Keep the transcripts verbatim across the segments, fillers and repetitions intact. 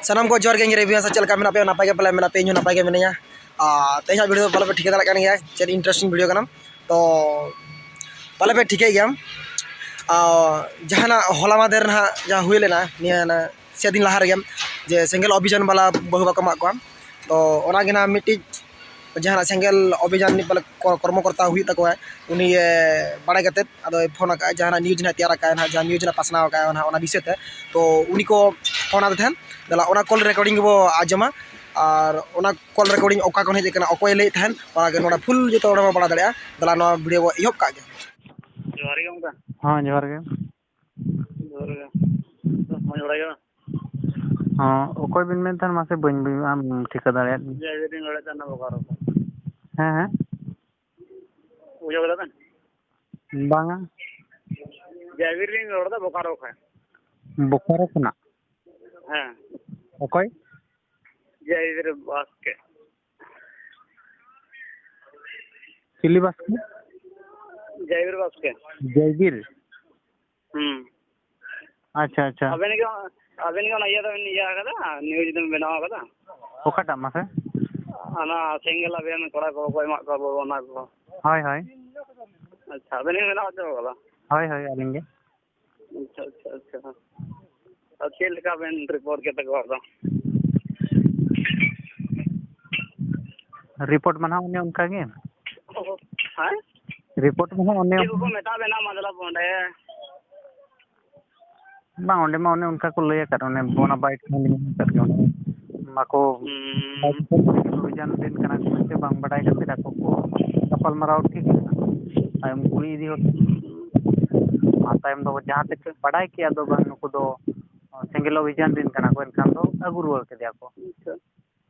ᱥᱟᱱᱟᱢ ᱠᱚ ᱡᱚᱦᱟᱨ ᱜᱮ, ᱤᱧ ᱨᱮ ᱵᱤᱦᱟᱥᱟ, ᱪᱮᱫ ᱞᱮᱠᱟ ᱢᱮᱱᱟᱜ ᱯᱮᱭᱟ? ᱱᱟᱯᱟᱭ ᱜᱮ ᱯᱟᱞᱮ ᱢᱮᱱᱟᱜ ᱯᱮᱭᱟ, ᱤᱧ ᱦᱚᱸ ᱱᱟᱯᱟᱭ ᱜᱮ ᱢᱤᱱᱟᱹᱧᱟ᱾ ᱟᱨ ᱛᱮᱦᱮᱧᱟᱜ ᱵᱷᱤᱰᱤᱭᱳ ᱫᱚ ᱯᱟᱞᱮ ᱯᱮ ᱴᱷᱤᱠᱟᱹ ᱫᱟᱲᱮᱭᱟᱜ ᱠᱟᱱ ᱜᱮᱭᱟ, ᱪᱮᱫ ᱤᱱᱴᱟᱨᱮᱥᱴᱤᱝ ᱵᱷᱤᱰᱤᱭᱳ ᱠᱟᱱᱟ᱾ ᱛᱚ ᱯᱟᱞᱮ ᱯᱮ ᱴᱷᱤᱠᱟᱹᱭ ᱜᱮᱭᱟ᱾ ᱟᱨ ᱡᱟᱦᱟᱱᱟᱜ ᱦᱚᱞᱟ ᱢᱟᱫᱷᱮᱨ ᱱᱟᱦᱟᱜ ᱡᱟᱦᱟᱸ ᱦᱩᱭ ᱞᱮᱱᱟ, ᱱᱤᱭᱟᱹ ᱱᱟ ᱥᱮ ᱫᱤᱱ ᱞᱟᱦᱟ ᱨᱮᱜᱮ, ᱡᱮ ᱥᱮᱸᱜᱮᱞ ᱚᱵᱷᱤᱡᱟᱱ ᱵᱟᱞᱟ ᱵᱟᱹᱦᱩ ᱵᱟᱠᱚ ᱮᱢᱟᱜ ᱠᱚᱣᱟ᱾ ᱛᱚ ᱚᱱᱟ ᱜᱮ ᱱᱟᱦᱟᱜ ᱢᱤᱫᱴᱤᱡ ᱡᱟᱦᱟᱱᱟᱜ ᱥᱮᱸᱜᱮᱞ ᱚᱵᱷᱤᱡᱟᱱ ᱨᱤᱱᱤᱡ ᱵᱚᱞᱮ ᱠᱚ-, ᱠᱚᱨᱢᱚᱠᱚᱨᱛᱟ ᱦᱩᱭᱩᱜ ᱛᱟᱠᱚᱣᱟ, ᱩᱱᱤ, ᱮ, ᱵᱟᱲᱟᱭ ᱠᱟᱛᱮᱫ ᱟᱫᱚᱭ ᱯᱷᱳᱱ ᱟᱠᱟᱫᱼᱟ, ᱡᱟᱦᱟᱱᱟᱜ ᱱᱤᱭᱩᱡᱽ ᱱᱟᱦᱟᱜ ᱛᱮᱭᱟᱨ ᱟᱠᱟᱫᱼᱟ ᱱᱟᱦᱟᱜ, ᱡᱟᱦᱟᱸ ᱱᱤᱭᱩᱡᱽ ᱱᱟᱦᱟᱜ ᱯᱟᱥᱱᱟᱣ ᱟᱠᱟᱫᱼᱟ ᱱᱟᱦᱟᱜ ᱚᱱᱟ ᱵᱤᱥᱚᱭ ᱛᱮ᱾ ᱛᱚ ᱩᱱᱤ ᱠᱚ ᱯᱷᱳᱱ ᱟᱫᱮ ᱛᱟᱦᱮᱱ, ᱫᱮᱞᱟ ᱚᱱᱟ ᱠᱚᱞ ᱨᱮᱠᱚᱨᱰᱤᱝ ᱜᱮᱵᱚ ᱟᱸᱡᱚᱢᱟ, ᱟᱨ ᱚᱱᱟ ᱠᱚᱞ ᱨᱮᱠᱚᱨᱰᱤᱝ ᱚᱠᱟ ᱠᱷᱚᱱ ᱦᱮᱡ ᱟᱠᱟᱱᱟ, ᱚᱠᱚᱭᱮ ᱞᱟᱹᱭᱮᱫ ᱛᱟᱦᱮᱱ, ᱚᱱᱟ ᱜᱮ ᱱᱚᱰᱮ ᱯᱷᱩᱞ ᱡᱚᱛᱚ ᱦᱚᱲ ᱵᱚᱱ ᱵᱟᱲᱟᱭ ᱫᱟᱲᱮᱭᱟᱜᱼᱟ᱾ ᱫᱮᱞᱟ ᱱᱚᱣᱟ ᱵᱷᱤᱰᱤᱭᱳ ᱵᱚ ᱮᱦᱚᱵ ᱠᱟᱜ ᱜᱮ᱾ ᱡᱚᱦᱟᱨ ᱜᱮ ᱜᱚᱢᱠᱮ᱾ ᱦᱮᱸ, ᱡᱚᱦᱟᱨ ᱜᱮ᱾ ᱡᱚᱦᱟᱨ ᱜᱮ᱾ ᱢᱚᱡᱽ ᱵᱟᱲᱟ ᱜᱮ? ᱦᱚᱸ, ᱚᱠᱚᱭ ᱵᱤᱱ ᱢᱮᱱ ᱛᱟᱦᱮᱱ? ᱢᱟᱥᱮ ᱵᱟᱹᱧ, ᱵᱟᱹᱧ ᱟᱢ ᱴᱷᱤᱠᱟᱹ ᱫᱟᱲᱮᱭᱟᱫ ᱢᱮᱭᱟ᱾ ᱡᱟᱭᱜᱟ ᱨᱤᱧ ᱨᱚᱲᱮᱫ ᱛᱟᱦᱮᱱᱟ ᱵᱚᱠᱟᱨᱚ ᱠᱷᱚᱱ᱾ ᱦᱮᱸ, ᱦᱮᱸ᱾ ᱵᱩᱡᱷᱟᱹᱣ ᱠᱮᱫᱟ ᱵᱮᱱ? ᱵᱟᱝᱟ᱾ ᱡᱟᱭᱜᱟ ᱨᱤᱧ ᱨᱚᱲ ᱮᱫᱟ ᱵᱚᱠᱟᱨᱚ ᱠᱷᱚᱱ᱾ ᱵᱚᱠᱟᱨᱚ ᱠᱷᱚᱱᱟᱜ? ᱦᱮᱸ᱾ ᱚᱠᱚᱭ? ᱡᱟᱭᱵᱤᱨ ᱵᱟᱥᱠᱮ᱾ ᱪᱤᱞᱤ ᱵᱟᱥᱠᱮ? ᱡᱟᱭᱵᱤᱨ ᱵᱟᱥᱠᱮ᱾ ᱡᱟᱭᱵᱤᱨ? ᱦᱩᱸ᱾ ᱟᱪᱪᱷᱟ, ᱟᱪᱪᱷᱟ᱾ ᱟᱵᱮᱱ ᱜᱮ, ᱟᱵᱮᱱ ᱜᱮ ᱚᱱᱟ ᱤᱭᱟᱹ ᱫᱚᱵᱮᱱ ᱤᱭᱟᱹ ᱟᱠᱟᱫᱟ, ᱱᱤᱭᱩᱡᱽ ᱫᱚᱵᱮᱱ ᱵᱮᱱᱟᱣ ᱟᱠᱟᱫᱟ? ᱚᱠᱟᱴᱟᱜ ᱢᱟᱥᱮ? ᱚᱱᱟ ᱥᱮᱸᱜᱮᱞ ᱟᱵᱮᱱ ᱠᱚᱲᱟ ᱠᱚ ᱠᱚ ᱮᱢᱟᱜ ᱠᱚᱣᱟ ᱵᱚ, ᱚᱱᱟ ᱠᱚ᱾ ᱦᱳᱭ, ᱦᱳᱭ᱾ ᱟᱪᱪᱷᱟ, ᱟᱵᱮᱱ ᱜᱮ ᱵᱮᱱᱟᱣ ᱦᱚᱪᱚ ᱟᱠᱟᱫᱟ? ᱦᱳᱭ, ᱦᱳᱭ, ᱟᱹᱞᱤᱧ ᱜᱮ᱾ ᱟᱪᱪᱷᱟ, ᱟᱪᱪᱷᱟ, ᱟᱪᱪᱷᱟ᱾ ᱟᱨ ᱪᱮᱫ ᱞᱮᱠᱟ ᱵᱮᱱ ᱨᱤᱯᱳᱨᱴ ᱠᱮᱫ ᱛᱟᱠᱚᱣᱟ ᱟᱫᱚ? ᱨᱤᱯᱳᱨᱴ ᱢᱟ ᱱᱟᱦᱟᱜ ᱚᱱᱮ ᱚᱱᱠᱟ ᱜᱮ᱾ ᱦᱮᱸ? ᱨᱤᱯᱳᱨᱴ ᱢᱟ ᱱᱟᱦᱟᱜ ᱚᱱᱮ ᱪᱮᱫ ᱠᱚᱠᱚ ᱢᱮᱛᱟ ᱵᱮᱱᱟ ᱢᱚᱛᱞᱚᱵ ᱚᱸᱰᱮ? ᱵᱟᱝ, ᱚᱸᱰᱮ ᱢᱟ ᱚᱱᱮ ᱚᱱᱠᱟ ᱠᱚ ᱞᱟᱹᱭ ᱟᱠᱟᱫ, ᱚᱱᱮ ᱵᱚᱱᱟ ᱵᱟᱭᱤᱴ ᱠᱚᱦᱚᱸ ᱞᱤᱧ ᱮᱢ ᱟᱠᱟᱫ ᱜᱮ, ᱚᱸᱰᱮ ᱢᱟᱠᱚ ᱦᱩᱸ᱾ ᱚᱵᱷᱤᱡᱟᱱ ᱫᱤᱱ ᱠᱟᱱᱟ ᱠᱚ ᱢᱮᱱᱛᱮ ᱵᱟᱝ ᱵᱟᱰᱟᱭ ᱠᱟᱛᱮ ᱟᱠᱚ ᱠᱚ ᱜᱟᱯᱟᱞᱢᱟᱨᱟᱣ ᱴᱷᱤᱠ ᱠᱟᱱᱟ᱾ ᱛᱟᱭᱚᱢ ᱠᱩᱲᱤ ᱤᱫᱤ ᱦᱚᱲ ᱟᱨ ᱛᱟᱭᱚᱢ ᱫᱚ ᱡᱟᱦᱟᱸ ᱛᱮ ᱵᱟᱰᱟᱭ ᱠᱮᱜᱼᱟ ᱫᱚ ᱵᱟᱝ ᱱᱩᱠᱩ ᱫᱚ ᱥᱮᱸᱜᱮᱞ ᱚᱵᱷᱤᱡᱟᱱ ᱨᱮᱱ ᱠᱟᱱᱟ ᱠᱚ, ᱮᱱᱠᱷᱟᱱ ᱫᱚ ᱟᱹᱜᱩ ᱨᱩᱣᱟᱹᱲ ᱠᱮᱫᱮᱭᱟ ᱠᱚ᱾ ᱟᱪᱪᱷᱟ᱾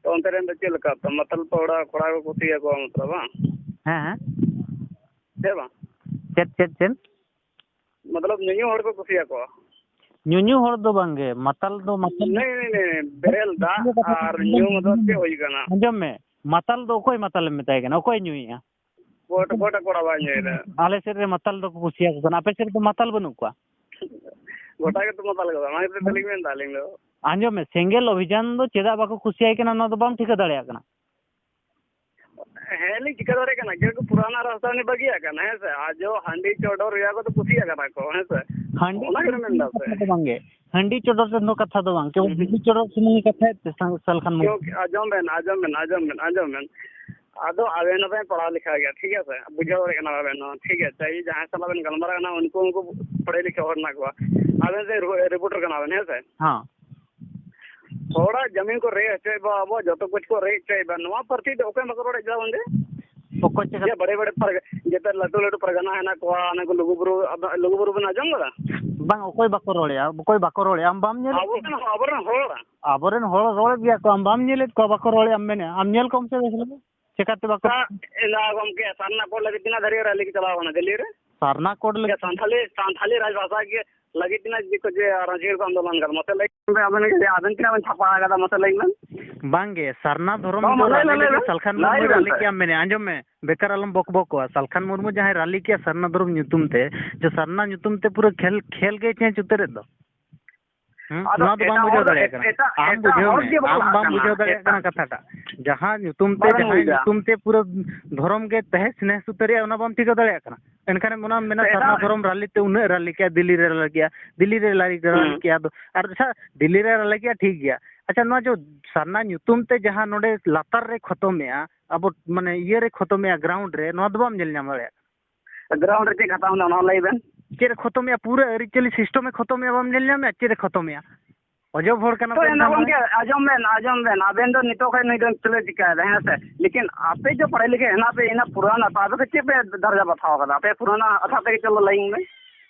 ᱛᱚ ᱚᱱᱛᱮ ᱨᱮᱱ ᱫᱚ ᱪᱮᱫ ᱞᱮᱠᱟ? ᱛᱚ ᱢᱟᱛᱟᱞ ᱯᱟᱹᱣᱲᱟ ᱠᱚᱲᱟ ᱠᱚ ᱠᱩᱥᱤᱭᱟᱠᱚᱣᱟ ᱢᱚᱛᱞᱚᱵ, ᱵᱟᱝ? ᱦᱮᱸ, ᱦᱮᱸ᱾ ᱪᱮᱫ ᱵᱟᱝ? ᱪᱮᱫ, ᱪᱮᱫ, ᱪᱮᱫ? ᱢᱚᱛᱞᱚᱵ ᱧᱩᱧᱩ ᱦᱚᱲ ᱠᱚ ᱠᱩᱥᱤᱭᱟᱠᱚᱣᱟ? ᱧᱩᱧᱩ ᱦᱚᱲ ᱫᱚ ᱵᱟᱝᱜᱮ, ᱢᱟᱛᱟᱞ ᱫᱚ ᱢᱟᱛᱟᱞ᱾ ᱱᱮ, ᱱᱮ, ᱱᱮ, ᱵᱮᱨᱮᱞ ᱫᱟᱜ ᱟᱨ ᱧᱩ ᱫᱚ ᱪᱮᱫ ᱦᱩᱭ ᱠᱟᱱᱟ? ᱟᱸᱡᱚᱢ ᱢᱮ, ᱢᱟᱛᱟᱞ ᱫᱚ ᱚᱠᱚᱭ ᱢᱟᱛᱟᱞᱮᱢ ᱢᱮᱛᱟᱭ ᱠᱟᱱᱟ? ᱚᱠᱚᱭ ᱧᱩᱭᱮᱫᱼᱟ? ᱚᱠᱚᱭᱴᱟᱜ, ᱚᱠᱚᱭᱴᱟᱜ ᱠᱚᱲᱟ ᱵᱟᱭ ᱧᱩᱭᱮᱫᱟ? ᱟᱞᱮ ᱥᱮᱫ ᱨᱮ ᱢᱟᱛᱟᱞ ᱫᱚᱠᱚ ᱠᱩᱥᱤᱭᱟᱠᱚ ᱠᱟᱱᱟ, ᱟᱯᱮ ᱥᱮᱫ ᱨᱮᱫᱚ ᱢᱟᱛᱟᱞ ᱵᱟᱹᱱᱩᱜ ᱠᱚᱣᱟ? ᱜᱚᱴᱟ ᱜᱮᱛᱚ ᱢᱟᱛᱟᱞ ᱠᱟᱫᱟ, ᱚᱱᱟ ᱠᱷᱟᱹᱛᱤᱨ ᱛᱮᱞᱤᱧ ᱢᱮᱱᱫᱟ ᱟᱹᱞᱤᱧ ᱫᱚ᱾ ᱟᱸᱡᱚᱢ ᱢᱮ, ᱥᱮᱸᱜᱮᱞ ᱚᱵᱷᱤᱡᱟᱱ ᱫᱚ ᱪᱮᱫᱟᱜ ᱵᱟᱠᱚ ᱠᱩᱥᱤᱭᱟᱭ ᱠᱟᱱᱟ, ᱱᱚᱣᱟ ᱫᱚ ᱵᱟᱢ ᱴᱷᱤᱠᱟᱹ ᱫᱟᱲᱮᱭᱟᱜ ᱠᱟᱱᱟ᱾ ᱦᱮᱸ, ᱞᱤᱧ ᱪᱤᱠᱟᱹ ᱫᱟᱲᱮᱭᱟᱜ ᱠᱟᱱᱟ? ᱡᱮᱦᱮᱛᱩ ᱯᱩᱨᱟᱱᱟ ᱨᱟᱥᱛᱟ ᱩᱱᱤ ᱵᱟᱹᱜᱤᱭᱟᱜ ᱠᱟᱱᱟ, ᱦᱮᱸ ᱥᱮ? ᱟᱨ ᱡᱚ ᱦᱟᱺᱰᱤ ᱪᱚᱰᱚᱨ ᱨᱮᱭᱟᱜ ᱠᱚᱫᱚ ᱠᱩᱥᱤᱭᱟᱜ ᱠᱟᱱᱟ ᱠᱚ, ᱦᱮᱸ ᱥᱮ? ᱦᱟᱺᱰᱤ ᱚᱱᱟ ᱜᱮ ᱢᱮᱱ ᱫᱟ ᱥᱮ? ᱠᱟᱛᱷᱟ ᱫᱚ ᱵᱟᱝ ᱜᱮ, ᱦᱟᱺᱰᱤ ᱪᱚᱰᱚᱨ ᱨᱮᱱ ᱫᱚ ᱠᱟᱛᱷᱟ ᱫᱚ ᱵᱟᱝ, ᱠᱮᱣ ᱦᱩᱸ, ᱦᱩᱸ᱾ ᱦᱟᱺᱰᱤ ᱪᱚᱰᱚᱨ ᱥᱩᱢᱩᱝ ᱜᱮ ᱠᱟᱛᱷᱟᱭᱮᱫ ᱛᱮ ᱥᱟᱞ-, ᱥᱟᱞᱠᱷᱟᱱ ᱢᱩᱨᱢᱩ᱾ ᱠᱮᱣ-, ᱟᱸᱡᱚᱢ ᱵᱮᱱ, ᱟᱸᱡᱚᱢ ᱵᱮᱱ, ᱟᱸᱡᱚᱢ ᱵᱮᱱ, ᱟᱸᱡᱚᱢ ᱵᱮᱱ᱾ ᱟᱫᱚ ᱟᱵᱮᱱ ᱦᱚᱸᱵᱮᱱ ᱯᱟᱲᱦᱟᱣ ᱞᱮᱠᱷᱟ ᱜᱮᱭᱟ, ᱴᱷᱤᱠ ᱟᱪᱷᱮ? ᱵᱩᱡᱷᱟᱹᱣ ᱫᱟᱲᱮᱭᱟᱜ ᱠᱟᱱᱟ ᱵᱮᱱ ᱦᱚᱸ, ᱴᱷᱤᱠ ᱟᱪᱷᱮ? ᱡᱟᱦᱟᱸᱭ ᱥᱟᱞᱟᱜ ᱵᱮᱱ ᱜᱟᱞᱢᱟᱨᱟᱣ ᱠᱟᱱᱟ, ᱩᱱᱠᱩ ᱦᱚᱸᱠᱚ ᱯᱟᱲᱦᱟᱣ ᱞᱮᱠᱷᱟ ᱦᱚᱲ ᱢᱮᱱᱟᱜ ᱠᱚᱣᱟ᱾ ᱟᱵᱮᱱ ᱥᱮ ᱨᱩ-, ᱨᱤᱯᱳᱨᱴᱟᱨ ᱠᱟᱱᱟ ᱵᱮᱱ, ᱦᱮᱸ ᱥᱮ? ᱦᱮᱸ᱾ ᱦᱚᱲᱟᱜ ᱡᱟᱹᱢᱤᱱ ᱠᱚ ᱨᱮᱡ ᱦᱚᱪᱚᱭᱮᱫ ᱵᱚ, ᱟᱵᱚ ᱡᱚᱛᱚ ᱠᱩᱪ ᱠᱚ ᱨᱮᱡ ᱦᱚᱪᱚᱭᱮᱫ ᱵᱚ᱾ ᱱᱚᱣᱟ ᱯᱟᱹᱨᱥᱤ ᱫᱚ ᱚᱠᱚᱭ ᱵᱟᱠᱚ ᱨᱚᱲᱮᱫ ᱵᱚᱱ ᱜᱮ? ᱚᱠᱚᱭ ᱪᱮ ᱡᱮ ᱵᱟᱲᱮ ᱵᱟᱲᱮ ᱯᱟᱨᱜᱟ-, ᱡᱮᱛᱮ ᱞᱟᱹᱴᱩ ᱞᱟᱹᱴᱩ ᱯᱟᱨᱜᱟᱱᱟ ᱦᱮᱱᱟᱜ ᱠᱚᱣᱟ, ᱚᱱᱟ ᱠᱚ ᱞᱩᱜᱩ ᱵᱩᱨᱩ, ᱟᱵ-, ᱞᱩᱜᱩ ᱵᱩᱨᱩ ᱵᱮᱱ ᱟᱸᱡᱚᱢ ᱠᱟᱫᱟ? ᱵᱟᱝ, ᱚᱠᱚᱭ ᱵᱟᱠᱚ ᱨᱚᱲᱮᱫᱼᱟ? ᱚᱠᱚᱭ ᱵᱟᱠᱚ ᱨᱚᱲᱮᱫᱼᱟ? ᱟᱢ ᱵᱟᱢ ᱧᱮᱞᱮᱫ ᱠᱚᱣᱟ? ᱟᱵᱚᱨᱮᱱ, ᱟᱵᱚᱨᱮᱱ ᱦᱚᱲ᱾ ᱟᱵᱚᱨᱮᱱ ᱦᱚᱲ ᱨᱚᱲᱮᱫ ᱜᱮᱭᱟ ᱠᱚ, ᱟᱢ ᱵᱟᱢ ᱧᱮᱞᱮᱫ ᱠᱚᱣᱟ? ᱵᱟᱠᱚ ᱨᱚᱲᱮᱫᱼᱟ, ᱟᱢ ᱢᱮᱱᱮᱫᱼᱟ? ᱟᱢ ᱧᱮᱞ ᱠᱚᱢ ᱥᱮ ᱵᱮᱥ ᱞᱮᱠᱟ᱾ ᱪᱮᱠᱟᱛᱮ ᱵᱟᱠᱚ ᱥᱟ-, ᱮᱞᱟ ᱜᱚᱢᱠᱮ, ᱥᱟᱨᱱᱟ ᱠᱳᱰ ᱞᱟᱹᱜᱤᱫ ᱛᱤᱱᱟᱹᱜ ᱫᱷᱟᱹᱨᱤᱡ ᱨᱮᱞᱤ ᱠᱚ ᱪᱟᱞᱟᱣ ᱠᱟᱱᱟ ᱫᱤᱞᱞᱤ ᱨᱮ? ᱥᱟᱨᱱᱟ ᱠᱳᱰ ᱞᱟᱹᱜᱤᱫ? ᱥᱟᱱᱛᱷᱟᱞᱤ, ᱥᱟᱱᱛᱷᱟᱞᱤ ᱨᱟᱡᱽ ᱵᱷᱟᱥᱟ ᱜᱮ ᱞᱟᱹᱜᱤᱫ ᱛᱤᱱᱟᱹᱜ ᱡᱮ ᱠᱚ ᱡᱮ ᱨᱟᱸᱪᱤ ᱨᱮᱠᱚ ᱟᱱᱫᱳᱞᱚᱱ ᱠᱟᱱᱟ, ᱢᱟᱥᱮ ᱞᱟᱹᱭ ᱢᱮ ᱟᱵᱮᱱ ᱜᱮ, ᱟᱵᱮᱱ ᱛᱤᱱᱟᱹᱜ ᱵᱮᱱ ᱪᱷᱟᱯᱟ ᱟᱠᱟᱫᱟ, ᱢᱟᱥᱮ ᱞᱟᱹᱭ ᱢᱮ᱾ ᱵᱟᱝ ᱜᱮ, ᱥᱟᱨᱱᱟ ᱫᱷᱚᱨᱚᱢ ᱵᱟᱝ, ᱫᱚ ᱢᱟ ᱞᱟᱹᱭ, ᱨᱟᱞᱤ ᱞᱟᱹᱭ, ᱞᱟᱹᱜᱤᱫ ᱞᱟᱹᱭ, ᱥᱟᱞᱠᱷᱟᱱ ᱞᱟᱹᱭ ᱢᱩᱨᱢᱩᱭ ᱵᱮᱱ ᱨᱟᱞᱤ ᱥᱮ᱾ ᱠᱮᱜᱼᱟ ᱢᱮᱱᱮ, ᱟᱸᱡᱚᱢ ᱢᱮ, ᱵᱮᱠᱟᱨ ᱟᱞᱚᱢ ᱵᱚᱠ ᱵᱚᱠᱚᱜᱼᱟ᱾ ᱥᱟᱞᱠᱷᱟᱱ ᱢᱩᱨᱢᱩ ᱡᱟᱦᱟᱸᱭ ᱨᱟᱞᱤ ᱠᱮᱜᱼᱟ ᱥᱟᱨᱱᱟ ᱫᱷᱚᱨᱚᱢ ᱧᱩᱛᱩᱢ ᱛᱮ, ᱡᱮ ᱥᱟᱨᱱᱟ ᱧᱩᱛᱩᱢ ᱛᱮ ᱯᱩᱨᱟᱹ ᱠᱷᱮᱞ, ᱠᱷᱮᱞ ᱜᱮ ᱪᱮᱧᱡᱽ ᱩᱛᱟᱹᱨᱮᱫ ᱫᱚ᱾ ᱦᱩᱸ? ᱟᱫᱚ ᱱᱚᱣᱟ ᱫᱚ ᱵᱟᱢ ᱮᱴᱟᱜ ᱵᱩᱡᱷᱟᱹᱣ ᱦᱚᱲ ᱫᱚ, ᱫᱟᱲᱮᱭᱟᱜ ᱠᱟᱱᱟ᱾ ᱮᱴᱟᱜ, ᱟᱢ ᱮᱴᱟᱜ ᱵᱩᱡᱷᱟᱹᱣ ᱦᱚᱲ ᱢᱮ, ᱜᱮ ᱵᱟᱠᱚ ᱟᱢ ᱞᱟᱦᱟᱜ ᱵᱟᱢ ᱠᱟᱱᱟ᱾ ᱵᱩᱡᱷᱟᱹᱣ ᱫᱟᱲᱮᱭᱟᱜ ᱮᱴᱟᱜ ᱠᱟᱱᱟ ᱠᱟᱛᱷᱟᱴᱟᱜ᱾ ᱡᱟᱦᱟᱸ ᱧᱩᱛᱩᱢ ᱛᱮ, ᱵᱟᱵᱮᱱ ᱡᱟᱦᱟᱸᱭ ᱵᱩᱡᱽ ᱫᱟ᱾ ᱧᱩᱛᱩᱢ ᱛᱮ ᱯᱩᱨᱟᱹ ᱫᱷᱚᱨᱚᱢ ᱜᱮ ᱛᱟᱦᱮᱸ ᱥᱱᱮᱦ ᱥᱩᱛᱟᱹᱨᱮᱜᱼᱟ, ᱚᱱᱟ ᱵᱟᱢ ᱴᱷᱤᱠᱟᱹ ᱫᱟᱲᱮᱭᱟᱜ ᱠᱟᱱᱟ᱾ ᱮᱱᱠᱷᱟᱱᱮᱢ ᱚᱱᱟᱢ ᱢᱮᱱᱟ ᱥᱟᱨᱱᱟ ᱮᱴᱟᱜ ᱫᱷᱚᱨᱚᱢ ᱨᱟᱞᱤ ᱛᱮ ᱩᱱᱟᱹᱜ ᱨᱟᱞᱤ ᱠᱮᱜᱼᱟ, ᱫᱤᱞᱞᱤ ᱨᱮ ᱨᱟᱞᱤ ᱠᱮᱜᱼᱟ, ᱫᱤᱞᱞᱤ ᱨᱮ ᱨᱟᱞᱤ ᱦᱩᱸ᱾ ᱠᱮᱜᱼᱟ᱾ ᱟᱫᱚ, ᱟᱨ ᱟᱪᱪᱷᱟ, ᱫᱤᱞᱞᱤ ᱨᱮ ᱨᱟᱞᱤ ᱠᱮᱜᱼᱟ, ᱴᱷᱤᱠ ᱜᱮᱭᱟ᱾ ᱟᱪᱪᱷᱟ, ᱱᱚᱣᱟ ᱡᱚ ᱥᱟᱨᱱᱟ ᱧᱩᱛᱩᱢ ᱛᱮ ᱡᱟᱦᱟᱸ ᱱᱚᱰᱮ ᱞᱟᱛᱟᱨ ᱨᱮ ᱠᱷᱚᱛᱚᱢᱮᱜᱼᱟ, ᱟᱵᱚ ᱢᱟᱱᱮ ᱤᱭᱟᱹ ᱨᱮ ᱠᱷᱚᱛᱚᱢᱮᱜᱼᱟ, ground ᱨᱮ, ᱱᱚᱣᱟ ᱫᱚ ᱵᱟᱢ ᱧᱮᱞ ᱧᱟᱢ ᱫᱟᱲᱮᱭᱟᱜ ᱠᱟᱱᱟ᱾ Ground ᱨᱮ ᱪᱮᱫ ᱠᱷᱟᱛᱟ ᱢᱮᱱᱟᱜᱼᱟ, ᱚᱱᱟ ᱦᱚᱸ ᱞᱟᱹᱭ ᱵᱮᱱ᱾ ᱪᱮᱫ ᱮ ᱠᱷᱚᱛᱚᱢᱮᱜᱼᱟ? ᱯᱩᱨᱟᱹ ᱟᱹᱨᱤᱪᱟᱹᱞᱤ system ᱮ ᱠᱷᱚᱛᱚᱢᱮᱜᱼᱟ, ᱵᱟᱢ ᱧᱮᱞ ᱧᱟᱢᱮᱜᱼᱟ? ᱪᱮᱫ ᱮ ᱠᱷᱚᱛᱚᱢᱮᱜᱼᱟ? ᱚᱡᱚᱵ ᱦᱚᱲ ᱠᱟᱱᱟ ᱛᱚ ᱯᱮ ᱮᱱᱟ ᱮᱱᱠᱷᱟᱱ ᱫᱚ᱾ ᱜᱚᱢᱠᱮ, ᱟᱸᱡᱚᱢ ᱵᱮᱱ, ᱟᱸᱡᱚᱢ ᱵᱮᱱ, ᱟᱵᱮᱱ ᱫᱚ ᱱᱤᱛᱚᱜ ᱠᱷᱚᱱ ᱱᱩᱭ ᱫᱚ ᱪᱮᱫ ᱮ ᱪᱤᱠᱟᱹᱭᱮᱫᱟ, ᱦᱮᱸ ᱥᱮ? ᱞᱮᱠᱤᱱ ᱟᱯᱮ ᱡᱚ ᱯᱟᱲᱦᱟᱣ ᱞᱮᱠᱷᱟᱱ ᱦᱮᱱᱟᱜ ᱯᱮ, ᱤᱱᱟᱹ ᱯᱩᱨᱟᱱᱟ ᱛᱚ, ᱟᱯᱮ ᱠᱚ ᱪᱮᱫ ᱯᱮ ᱫᱟᱨᱡᱟ ᱵᱟᱛᱟᱣ ᱠᱟᱫᱟ? ᱟᱯᱮ ᱯᱩᱨᱟᱱᱟ ᱠᱟᱛᱷᱟ ᱛᱮᱜᱮ ᱪᱚᱞᱚ ᱞᱟᱹᱭ ᱢᱮ᱾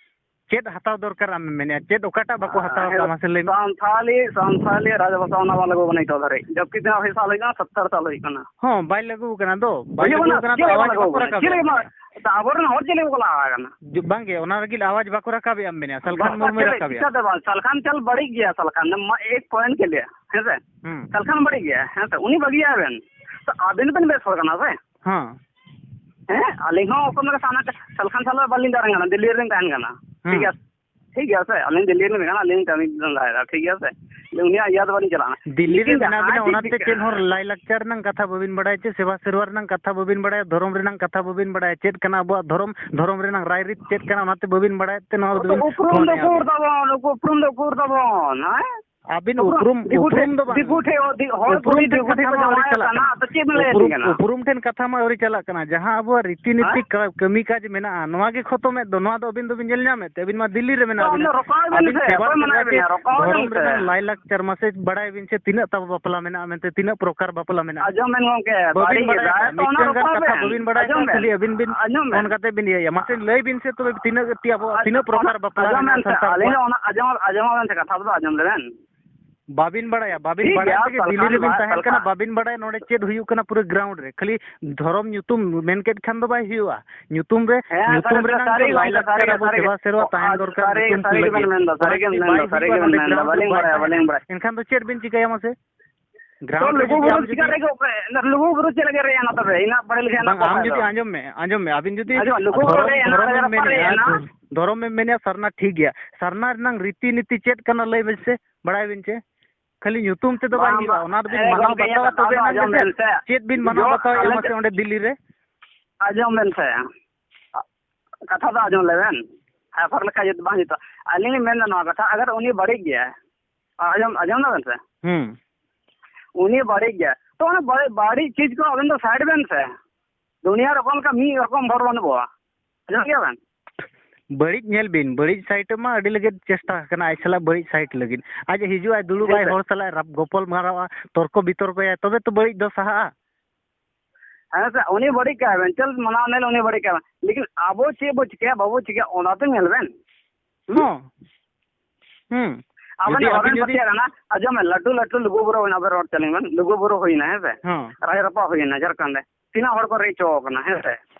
ᱪᱮᱫ ᱦᱟᱛᱟᱣ ᱫᱚᱨᱠᱟᱨ ᱟᱢᱮᱢ ᱢᱮᱱᱮᱫᱼᱟ? ᱪᱮᱫ ᱚᱠᱟᱴᱟᱜ ᱵᱟᱠᱚ ᱦᱟᱛᱟᱣ ᱦᱮᱸ, ᱟᱠᱟᱫ, ᱢᱟᱥᱮ ᱞᱟᱹᱭ ᱢᱮ? ᱥᱟᱱᱛᱷᱟᱞᱤ, ᱥᱟᱱᱛᱷᱟᱞᱤ ᱨᱟᱡᱽ ᱵᱷᱟᱥᱟ ᱚᱱᱟ ᱵᱟᱝ ᱞᱟᱹᱜᱩ ᱠᱟᱱᱟ ᱱᱤᱛᱚᱜ ᱫᱷᱟᱹᱨᱤᱡ, ᱡᱚᱵᱠᱤ ᱛᱤᱱᱟᱹᱜ ᱥᱟᱞ ᱦᱩᱭ ᱠᱟᱱᱟ, ᱥᱚᱛᱛᱚᱨ ᱥᱟᱞ ᱦᱩᱭ ᱠᱟᱱᱟ᱾ ᱦᱚᱸ, ᱵᱟᱭ ᱞᱟᱹᱜᱩ ᱠᱟᱱᱟ ᱫᱚ, ᱵᱟᱭ ᱦᱩᱭᱩᱜ ᱞᱟᱹᱜᱩ ᱠᱟᱱᱟ, ᱠᱟᱱᱟ ᱪᱮᱫ ᱛᱚ, ᱦᱚᱸ ᱵᱟᱝ ᱟᱣᱟᱡᱽ ᱞᱟᱹᱜᱩ ᱵᱟᱠᱚ ᱠᱟᱱᱟ, ᱨᱟᱠᱟᱵ ᱪᱮᱫ ᱮᱫᱼᱟ᱾ ᱦᱚᱸ ᱵᱟᱝ, ᱛᱚ ᱟᱵᱚᱨᱮᱱ ᱦᱚᱲ ᱪᱮᱫ ᱞᱟᱹᱜᱤᱫ ᱠᱚ ᱞᱟᱦᱟ ᱟᱠᱟᱱᱟ? ᱡᱩ-, ᱵᱟᱝ ᱜᱮ, ᱚᱱᱟ ᱞᱟᱹᱜᱤᱫ ᱟᱣᱟᱡᱽ ᱵᱟᱠᱚ ᱨᱟᱠᱟᱵᱮᱜᱼᱟ, ᱢᱮᱱᱮᱫᱼᱟ, ᱥᱟᱞᱠᱷᱟᱱ ᱵᱟᱝ, ᱢᱩᱨᱢᱩᱭ ᱪᱮᱫ ᱨᱟᱠᱟᱵᱮᱜᱼᱟ᱾ ᱪᱤᱠᱟᱹᱛᱮ ᱵᱟᱝ, ᱥᱟᱞᱠᱷᱟᱱ ᱪᱟᱞ ᱵᱟᱹᱲᱤᱡ ᱜᱮᱭᱟ, ᱥᱟᱞᱠᱷᱟᱱ ᱢᱟ ᱮᱠ ᱯᱚᱭᱮᱱᱴ ᱠᱮ ᱞᱤᱭᱟ, ᱦᱮᱸ ᱥᱮ? ᱦᱩᱸ᱾ ᱥᱟᱞᱠᱷᱟᱱ ᱵᱟᱹᱲᱤᱡ ᱜᱮᱭᱟ, ᱦᱮᱸ ᱥᱮ? ᱩᱱᱤ ᱵᱟᱹᱜᱤᱭᱟᱭ ᱵᱮᱱ, ᱛᱚ ᱟᱵᱮᱱ ᱫᱚᱵᱮᱱ ᱵᱮᱥ ᱦᱚᱲ ᱠᱟᱱᱟ ᱥᱮ? ᱦᱮᱸ᱾ ᱦᱮᱸ, ᱟᱹᱞᱤᱧ ᱦᱚᱸ ᱚᱠᱚᱭ ᱢᱮᱱᱟ ᱥᱟᱞᱠᱷᱟᱱ ᱥᱟᱞᱟᱜ ᱵᱟᱹᱞᱤᱧ ᱫᱟᱬᱟᱱ ᱠᱟᱱᱟ, ᱫᱤᱞᱞᱤ ᱨᱮᱞᱤᱧ ᱛᱟᱦᱮᱱ ᱠᱟᱱᱟ, ᱦᱩᱸ᱾ ᱴᱷᱤᱠ ᱟᱪᱷᱮ? ᱴᱷᱤᱠ ᱜᱮᱭᱟ ᱥᱮ, ᱟᱹᱞᱤᱧ ᱫᱤᱞᱞᱤ ᱨᱮ ᱢᱮᱱᱟᱜ ᱞᱤᱧ ᱠᱟᱹᱢᱤ ᱞᱟᱭᱮᱫᱟ, ᱴᱷᱤᱠ ᱜᱮᱭᱟ ᱥᱮ, ᱩᱱᱤᱭᱟᱜ ᱤᱭᱟᱹ ᱫᱚ ᱵᱟᱹᱞᱤᱧ ᱪᱟᱞᱟᱜᱼᱟ᱾ ᱫᱤᱞᱞᱤ ᱨᱮ ᱞᱮᱠᱤᱱ ᱢᱮᱱᱟᱜ ᱡᱟᱦᱟᱸᱭ ᱵᱤᱱᱟ, ᱡᱮ ᱚᱱᱟᱛᱮ ᱪᱤᱠᱟᱹ- ᱪᱮᱫ ᱦᱚᱸ ᱞᱟᱭᱼᱞᱟᱠᱪᱟᱨ ᱨᱮᱱᱟᱜ ᱠᱟᱛᱷᱟ ᱵᱟᱹᱵᱤᱱ ᱵᱟᱲᱟᱭᱟ, ᱪᱮ ᱥᱮᱵᱟ ᱥᱮᱨᱣᱟ ᱨᱮᱱᱟᱜ ᱠᱟᱛᱷᱟ ᱵᱟᱹᱵᱤᱱ ᱵᱟᱲᱟᱭᱟ, ᱫᱷᱚᱨᱚᱢ ᱨᱮᱱᱟᱜ ᱠᱟᱛᱷᱟ ᱵᱟᱹᱵᱤᱱ ᱵᱟᱲᱟᱭᱟ, ᱪᱮᱫ ᱠᱟᱱᱟ ᱟᱵᱚᱣᱟᱜ ᱫᱷᱚᱨᱚᱢ, ᱫᱷᱚᱨᱚᱢ ᱨᱮᱱᱟᱜ ᱨᱟᱭᱨᱤᱛ ᱪᱮᱫ ᱠᱟᱱᱟ, ᱚᱱᱟᱛᱮ ᱵᱟᱹᱵᱤᱱ ᱵᱟᱲᱟᱭᱟ ᱛᱮ ᱱᱚᱣᱟ ᱫᱚ ᱵᱤᱱ ᱩᱯᱨᱩᱢ ᱯᱷᱳᱱ ᱫᱚ ᱮᱫᱼᱟ ᱩᱠᱩᱨ ᱟᱵᱚ᱾ ᱛᱟᱵᱚᱱ, ᱩᱠᱩ- ᱩᱯᱨᱩᱢ ᱫᱚ ᱩᱠᱩᱨ ᱛᱟᱵᱚᱱ, ᱦᱮᱸ? ᱟᱹᱵᱤᱱ ᱩᱯᱨᱩᱢ, ᱩᱯᱨᱩᱢ ᱫᱚ ᱵᱟᱝ᱾ ᱫᱤᱠᱩ ᱴᱷᱮᱡ, ᱫᱤᱠᱩ ᱴᱷᱮᱡ, ᱦᱚᱲ ᱩᱯᱨᱩᱢ ᱠᱩᱞᱤ ᱴᱷᱮᱱ ᱫᱤᱠᱩ ᱴᱷᱮᱡ ᱠᱟᱛᱷᱟ ᱠᱚ ᱢᱟ ᱟᱹᱣᱨᱤ ᱡᱟᱶᱟᱭᱚᱜ ᱪᱟᱞᱟᱜ ᱠᱟᱱᱟ, ᱠᱟᱱᱟ᱾ ᱟᱫᱚ ᱪᱮᱫ ᱵᱮᱱ ᱞᱟᱹᱭ ᱟᱹᱞᱤᱧ ᱩᱯᱨᱩᱢ, ᱠᱟᱱᱟ? ᱩᱯᱨᱩᱢ ᱴᱷᱮᱱ ᱠᱟᱛᱷᱟ ᱢᱟ ᱟᱹᱣᱨᱤ ᱪᱟᱞᱟᱜ ᱠᱟᱱᱟ᱾ ᱡᱟᱦᱟᱸ ᱟᱵᱚᱣᱟᱜ ᱨᱤᱛᱤ ᱱᱤᱛᱤ ᱦᱮᱸ? ᱠᱟ-, ᱠᱟᱹᱢᱤ ᱠᱟᱡᱽ ᱢᱮᱱᱟᱜᱼᱟ, ᱱᱚᱣᱟ ᱜᱮ ᱠᱷᱚᱛᱚᱢᱮᱫ ᱫᱚ, ᱱᱚᱣᱟ ᱫᱚ ᱟᱹᱵᱤᱱ ᱫᱚᱵᱤᱱ ᱧᱮᱞ ᱧᱟᱢᱮᱫ ᱛᱮ, ᱟᱹᱵᱤᱱ ᱢᱟ ᱫᱤᱞᱞᱤ ᱨᱮ ᱢᱮᱱᱟᱜ ᱵᱟᱝ, ᱵᱤᱱᱟ᱾ ᱨᱚᱠᱟᱣ ᱵᱮᱱ ᱟᱹᱵᱤᱱ ᱥᱮ, ᱥᱮᱵᱟ ᱚᱠᱚᱭ ᱢᱟᱱᱟᱭᱮᱫ ᱥᱮᱨᱣᱟ ᱪᱮ ᱵᱮᱱᱟ? ᱨᱚᱠᱟᱣ ᱵᱮᱱ ᱫᱷᱚᱨᱚᱢ ᱥᱮ᱾ ᱨᱮᱱᱟᱜ ᱞᱟᱭᱼᱞᱟᱠᱪᱟᱨ ᱢᱟᱥᱮ ᱵᱟᱲᱟᱭ ᱵᱤᱱ ᱥᱮ, ᱛᱤᱱᱟᱹᱜ ᱛᱟᱵᱚ ᱵᱟᱯᱞᱟ ᱢᱮᱱᱟᱜᱼᱟ ᱢᱮᱱᱛᱮ, ᱛᱤᱱᱟᱹᱜ ᱯᱨᱚᱠᱟᱨ ᱵᱟᱯᱞᱟ ᱢᱮᱱᱟᱜᱼᱟ? ᱟᱸᱡᱚᱢ ᱵᱮᱱ ᱜᱚᱢᱠᱮ, ᱵᱟᱹᱵᱤᱱ ᱵᱟᱹᱲᱤᱡ ᱵᱟᱲᱟᱭᱟ, ᱜᱮ ᱡᱟᱦᱟᱸᱭ ᱛᱚ ᱚᱱᱟ ᱢᱤᱫᱴᱟᱝ ᱜᱟᱱ ᱨᱚᱠᱟᱣ ᱠᱟᱛᱷᱟ ᱵᱮᱱ᱾ ᱵᱟᱹᱵᱤᱱ ᱵᱟᱲᱟᱭᱟ, ᱟᱸᱡᱚᱢ ᱠᱷᱟᱹᱞᱤ ᱵᱮᱱ᱾ ᱟᱹᱵᱤᱱ ᱵᱤᱱ ᱟᱸᱡᱚᱢ ᱯᱷᱳᱱ ᱵᱮᱱ᱾ ᱠᱟᱛᱮ ᱵᱤᱱ ᱤᱭᱟᱹᱭᱟ᱾ ᱢᱟᱥᱮ ᱞᱟᱹᱭ ᱵᱤᱱ ᱥᱮ ᱛᱚᱵᱮ, ᱛᱤᱱᱟᱹᱜ ᱜᱟᱛᱮ ᱟᱵᱚᱣᱟᱜ, ᱟᱸᱡᱚᱢ, ᱛᱤᱱᱟᱹᱜ ᱯᱨᱚᱠᱟᱨ ᱚᱱᱟ, ᱵᱟᱯᱞᱟ ᱟᱸᱡᱚᱢ ᱢᱮᱱᱟᱜᱼᱟ ᱵᱮᱱ ᱥᱮ, ᱥᱟᱱᱛᱟᱲ ᱟᱹᱞᱤᱧ ᱠᱚᱣᱟᱜ? ᱫᱚ ᱚᱱᱟ ᱟᱸᱡᱚᱢ, ᱟᱸᱡᱚᱢ ᱟᱵᱮᱱ ᱥᱮ, ᱠᱟᱛᱷᱟ ᱫᱚ ᱟᱸᱡᱚᱢ ᱞᱮᱵᱮᱱ᱾ ᱵᱟᱵᱤᱱ ᱵᱟᱲᱟᱭᱟ, ᱵᱟᱵᱤᱱ ᱴᱷᱤᱠ ᱵᱟᱲᱟᱭ ᱜᱮᱭᱟ, ᱛᱮᱜᱮ ᱛᱟᱦᱚᱞᱮ ᱫᱤᱞᱞᱤ ᱠᱷᱟᱱ ᱨᱮᱵᱤᱱ ᱵᱟᱭ ᱛᱟᱦᱮᱱ ᱥᱟᱞ ᱠᱟᱱᱟ, ᱠᱷᱟᱱ᱾ ᱵᱟᱵᱤᱱ ᱵᱟᱲᱟᱭᱟ ᱱᱚᱰᱮ ᱪᱮᱫ ᱦᱩᱭᱩᱜ ᱠᱟᱱᱟ ᱯᱩᱨᱟᱹ ᱜᱨᱟᱣᱩᱱᱰ ᱨᱮ᱾ ᱠᱷᱟᱹᱞᱤ ᱫᱷᱚᱨᱚᱢ ᱧᱩᱛᱩᱢ ᱢᱮᱱ ᱠᱮᱫ ᱠᱷᱟᱱ ᱫᱚ ᱵᱟᱭ ᱦᱩᱭᱩᱜᱼᱟ, ᱧᱩᱛᱩᱢ ᱨᱮ, ᱦᱮᱸ, ᱧᱩᱛᱩᱢ ᱥᱟᱹᱨᱤ ᱜᱮ, ᱨᱮᱱᱟᱝ ᱥᱟᱹᱨᱤ ᱫᱚ ᱜᱮ, ᱥᱟᱹᱨᱤ ᱜᱮ, ᱞᱟᱭᱼᱞᱟᱠᱪᱟᱨ ᱥᱟᱹᱨᱤ ᱟᱵᱚ ᱜᱮ, ᱥᱮᱵᱟ ᱥᱮᱨᱣᱟ ᱟᱨ ᱛᱟᱦᱮᱱ ᱫᱚᱨᱠᱟᱨ ᱥᱟᱹᱨᱤ, ᱧᱩᱛᱩᱢ ᱥᱟᱹᱨᱤ ᱞᱟᱹᱜᱤᱫ᱾ ᱜᱮᱵᱮᱱ ᱢᱮᱱᱫᱟ, ᱚᱱᱟ ᱥᱟᱹᱨᱤ ᱜᱮᱢ ᱡᱩᱫᱤ ᱢᱮᱱᱫᱟ, ᱵᱟᱭ ᱥᱟᱹᱨᱤ ᱦᱩᱭᱩᱜᱼᱟ ᱜᱮᱵᱮᱱ ᱱᱚᱰᱮ ᱢᱮᱱᱫᱟ, ᱜᱨᱟᱣᱩᱱᱰ ᱨᱮ ᱵᱟᱹᱞᱤᱧ ᱵᱟᱭ ᱵᱟᱲᱟᱭᱟ, ᱛᱟᱦᱮᱱᱟ, ᱵᱟᱹᱞᱤᱧ ᱵᱟᱲᱟᱭᱟ᱾ ᱮᱱᱠᱷᱟᱱ ᱫᱚ ᱪᱮᱫ ᱵᱤᱱ ᱪᱤᱠᱟᱹᱭᱟ ᱢᱟᱥᱮ? ᱛᱚ ᱜᱨᱟᱣᱩᱱᱰ ᱨᱮ ᱞᱩᱜᱩ ᱡᱩᱫᱤ ᱵᱩᱨᱩ ᱟᱢ ᱪᱤᱠᱟ ᱡᱩᱫᱤ ᱨᱮᱜᱮ, ᱞᱩᱜᱩ ᱵᱩᱨᱩ ᱪᱮᱫ ᱞᱟᱹᱜᱤᱫ ᱨᱮᱭᱟᱜ ᱱᱚᱛᱮ ᱨᱮ? ᱤᱱᱟᱹᱜ ᱯᱟᱲᱦᱟᱣ ᱞᱮᱠᱷᱟᱱ ᱵᱟᱝ, ᱟᱢ ᱡᱩᱫᱤ ᱟᱸᱡᱚᱢ ᱢᱮ, ᱟᱸᱡᱚᱢ ᱢᱮ, ᱟᱵᱤᱱ ᱡᱩᱫᱤ ᱟᱸᱡᱚᱢ ᱢᱮ, ᱞᱩᱜᱩ ᱵᱩᱨᱩ ᱫᱷᱚᱨᱚᱢ, ᱨᱮ ᱮᱱᱟᱝ ᱫᱷᱚᱨᱚᱢ ᱨᱮ ᱮᱢ ᱨᱟᱯᱟᱜ ᱨᱮ ᱢᱮᱱᱮᱜᱼᱟ, ᱮᱱᱟ᱾ ᱫᱷᱚᱨᱚᱢ ᱮᱢ ᱢᱮᱱᱮᱜᱼᱟ, ᱥᱟᱨᱱᱟ ᱴᱷᱤᱠ ᱜᱮᱭᱟ᱾ ᱥᱟᱨᱱᱟ ᱨᱮᱱᱟᱝ ᱨᱤᱛᱤ ᱱᱤᱛᱤ ᱪᱮᱫ ᱠᱟᱱᱟ ᱞᱟᱹᱭ ᱵᱤᱱ ᱥᱮ, ᱵᱟᱲᱟᱭ ᱵᱤᱱ ᱪᱮ? ᱠᱷᱟᱹᱞᱤ ᱧᱩᱛᱩᱢ ᱛᱮᱫᱚ ᱵᱟᱭ ᱵᱟᱝ, ᱦᱩᱭᱩᱜᱼᱟ, ᱵᱟᱝ᱾ ᱚᱱᱟ ᱫᱚᱵᱤᱱ ᱮ, ᱢᱟᱱᱟᱣ ᱜᱚᱢᱠᱮ, ᱤᱧᱟᱹᱜ ᱵᱟᱛᱟᱣᱟ, ᱠᱟᱛᱷᱟ ᱛᱚᱵᱮ ᱫᱚ ᱮᱱᱟᱝ ᱟᱸᱡᱚᱢ ᱜᱮᱥᱮ ᱵᱮᱱ ᱥᱮ᱾ ᱪᱮᱫ ᱵᱤᱱ ᱢᱟᱱᱟᱣ ᱡᱚ, ᱵᱟᱛᱟᱣᱮᱫᱼᱟ ᱟᱞᱮ ᱢᱟᱥᱮ ᱫᱚ ᱚᱸᱰᱮ ᱫᱤᱞᱞᱤ ᱨᱮ? ᱟᱸᱡᱚᱢ ᱵᱮᱱ ᱥᱮ᱾ ᱠᱟᱛᱷᱟ ᱫᱚ ᱟᱸᱡᱚᱢ ᱞᱮᱵᱮᱱ᱾ ᱦᱟᱭᱯᱟᱨ ᱞᱮᱠᱟ ᱡᱩᱛ ᱵᱟᱝ ᱡᱩᱛᱩᱜᱼᱟ᱾ ᱟᱹᱞᱤᱧ ᱞᱤᱧ ᱢᱮᱱᱫᱟ ᱱᱚᱣᱟ ᱠᱟᱛᱷᱟ, ᱟᱜᱟᱨ ᱩᱱᱤ ᱵᱟᱹᱲᱤᱡ ᱜᱮᱭᱟᱭ, ᱟᱸᱡᱚᱢ, ᱟᱸᱡᱚᱢ ᱫᱟᱵᱮᱱ ᱥᱮ? ᱦᱩᱸ᱾ ᱩᱱᱤ ᱵᱟᱹᱲᱤᱡ ᱜᱮᱭᱟᱭ, ᱛᱚ ᱚᱱᱟ ᱵᱟᱹᱲᱤᱡ, ᱵᱟᱹᱲᱤᱡ ᱪᱤᱡᱽ ᱠᱚ ᱟᱵᱮᱱ ᱫᱚ ᱥᱟᱭᱤᱰ ᱵᱮᱱ ᱥᱮ᱾ ᱫᱩᱱᱤᱭᱟᱹ ᱨᱮ ᱚᱠᱟ ᱞᱮᱠᱟ ᱢᱤᱫ ᱨᱚᱠᱚᱢ ᱦᱚᱲ ᱵᱟᱹᱱᱩᱜ ᱠᱚᱣᱟ᱾ ᱟᱸᱡᱚᱢ ᱜᱮᱭᱟ ᱵᱮᱱ? ᱵᱟᱹᱲᱤᱡ ᱧᱮᱞ ᱵᱤᱱ, ᱵᱟᱹᱲᱤᱡ ᱥᱟᱭᱤᱰ ᱢᱟ ᱟᱹᱰᱤ ᱞᱟᱹᱜᱤᱫ ᱪᱮᱥᱴᱟ ᱟᱠᱟᱱᱟ ᱟᱡ ᱥᱟᱞᱟᱜ ᱵᱟᱹᱲᱤᱡ ᱥᱟᱭᱤᱰ ᱞᱟᱹᱜᱤᱫ᱾ ᱟᱡ ᱦᱤᱡᱩᱜ ᱟᱭ, ᱫᱩᱲᱩᱵ ᱦᱮᱸ ᱟᱭ, ᱥᱮ᱾ ᱦᱚᱲ ᱥᱟᱞᱟᱜ ᱨᱟᱯ-, ᱜᱚᱯᱚᱞ ᱢᱟᱨᱟᱣᱟ, ᱛᱚᱨᱠᱚ ᱵᱤᱛᱚᱨᱠᱚᱭᱟᱭ, ᱛᱚᱵᱮ ᱛᱚ ᱵᱟᱹᱲᱤᱡ ᱫᱚ ᱥᱟᱦᱟᱜᱼᱟ᱾ ᱦᱮᱸ ᱥᱮ, ᱩᱱᱤ ᱵᱟᱹᱲᱤᱡ ᱠᱟᱭ ᱵᱮᱱ, ᱪᱮᱫ ᱢᱟᱱᱟᱣ ᱧᱮᱞ ᱩᱱᱤ ᱵᱟᱹᱲᱤᱡ ᱠᱟᱭ ᱵᱮᱱ, ᱞᱮᱠᱤᱱ ᱟᱵᱚ ᱪᱮᱫ ᱵᱚ ᱪᱤᱠᱟᱹᱭᱟ, ᱵᱟᱵᱚ ᱪᱤᱠᱟᱹᱭᱟ, ᱚᱱᱟ ᱛᱚ ᱧᱮᱞ ᱵᱮᱱ᱾ ᱦᱩᱸ? ᱦᱚᱸ᱾ ᱦᱩᱸ᱾ ᱟᱵᱮᱱ ᱡᱩᱫᱤ ᱟᱵᱮᱱ ᱵᱟᱵᱮᱱ ᱡᱩᱫᱤ ᱯᱟᱹᱛᱭᱟᱹᱜ ᱠᱟᱱᱟ, ᱟᱸᱡᱚᱢ ᱵᱮᱱ, ᱞᱟᱹᱴᱩ ᱞᱟᱹᱴᱩ ᱞᱩᱜᱩ ᱵᱩᱨᱩ ᱦᱩᱭᱱᱟ, ᱟᱵᱮᱱ ᱨᱚᱲ ᱪᱟᱹᱞᱤᱧ ᱵᱮᱱ, ᱞᱩᱜᱩ ᱵᱩᱨᱩ ᱦᱩᱭᱱᱟ, ᱦᱮᱸ ᱥᱮ? ᱦᱚᱸ᱾ ᱨᱟᱡᱽ ᱨᱟᱯᱟᱜ ᱦᱩᱭᱱᱟ ᱡᱷᱟᱲᱠᱷᱚᱸᱰ ᱨᱮ, ᱛᱤᱱᱟᱹᱜ ᱦᱚᱲ ᱠᱚ ᱨᱮᱡ ᱦᱚᱪᱚ ᱠᱟᱱᱟ, ᱦᱮᱸ ᱥᱮ?